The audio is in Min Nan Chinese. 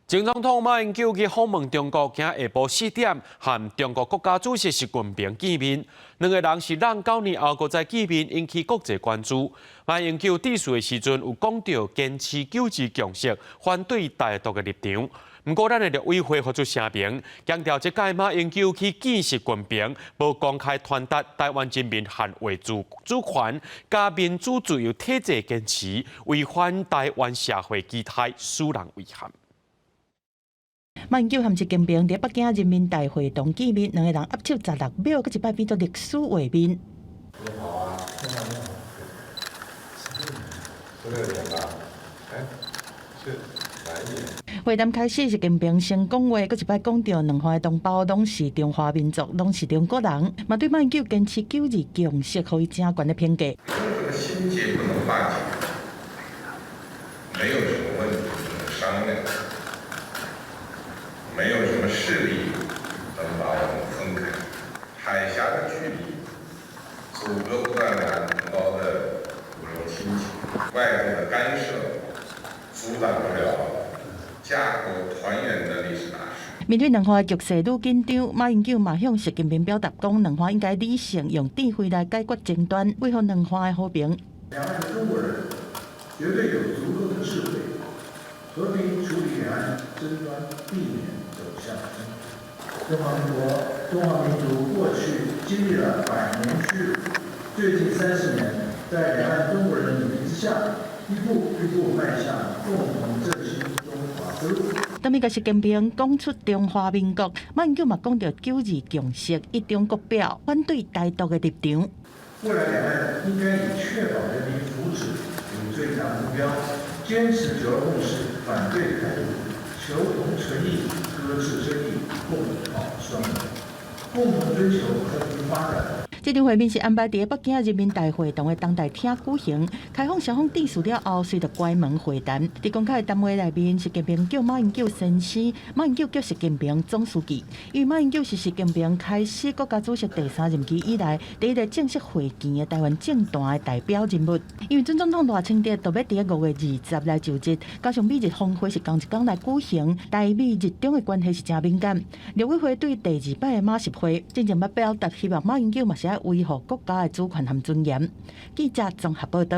前總統馬英九去訪問中國，今下晡4點和中國國家主席習近平見面，兩个人是09年後閣再見面，引起國際關注。馬英九致辭的時陣有講著堅持九二共識，反對台獨的立場。毋過，咱的陸委會發出聲明，強調這擺馬英九去見習近平，無公開傳達台灣人民捍衛主權、佮民主自由體制堅持，違反台灣社會期待，使人遺憾。馬英九和習近平佇北京人民大會堂見面，兩个人握手16秒，閣一擺變做歷史畫面。你好啊，你好，你好。16點吧？哎，是哪一年？會談開始，習近平先講話，閣一擺講著兩岸的同胞攏是中華民族，攏是中國人，嘛對馬英九堅持九二共識，予伊誠懸的評價。任何心結不能化解，沒有什麼問題不能商量，沒有什麼勢力能把我們分開。海峽的距離阻隔不斷兩岸同胞的骨肉親情，外部的干涉阻擋不了家國團圓的歷史大勢。面對兩岸局勢愈緊張，馬英九嘛向習近平表達講，兩岸應該理性用智慧來解決爭端，維護兩岸的和平。兩岸的中國人絕對有足夠的智慧，和平處理兩岸爭端，避免走向衝突。中華民國、中華民族過去經歷了百年屈辱，最近30年，在兩岸中國人的努力之下，一步一步邁向共同振興中華之路。當面共習近平講出中華民國，馬英九嘛講著九二共識、一中各表，反對台獨的立場。未來兩岸應該以確保人民福祉為最大目標，堅持九二共識，反對台獨，求同存異，擱置爭議，共保雙贏，共同追求和平發展。這場會面是安排佇北京人民大會堂的東大廳舉行。開放雙方致辭了後，隨著關門會談。佇公開的談話內面，習近平叫馬英九先生，馬英九叫習近平總書記。因為馬英九是習近平開始國家主席第三任期以來第一个正式會見的台灣政壇的代表人物。因為準總統賴清德就欲佇5月20來就職，加上美日峰會是仝一工來舉行，台美日中的關係是誠敏感。陸委會對第二擺的馬習會，進前捌表達希望馬英九嘛是愛維護國家的主權和尊嚴。記者綜合報導。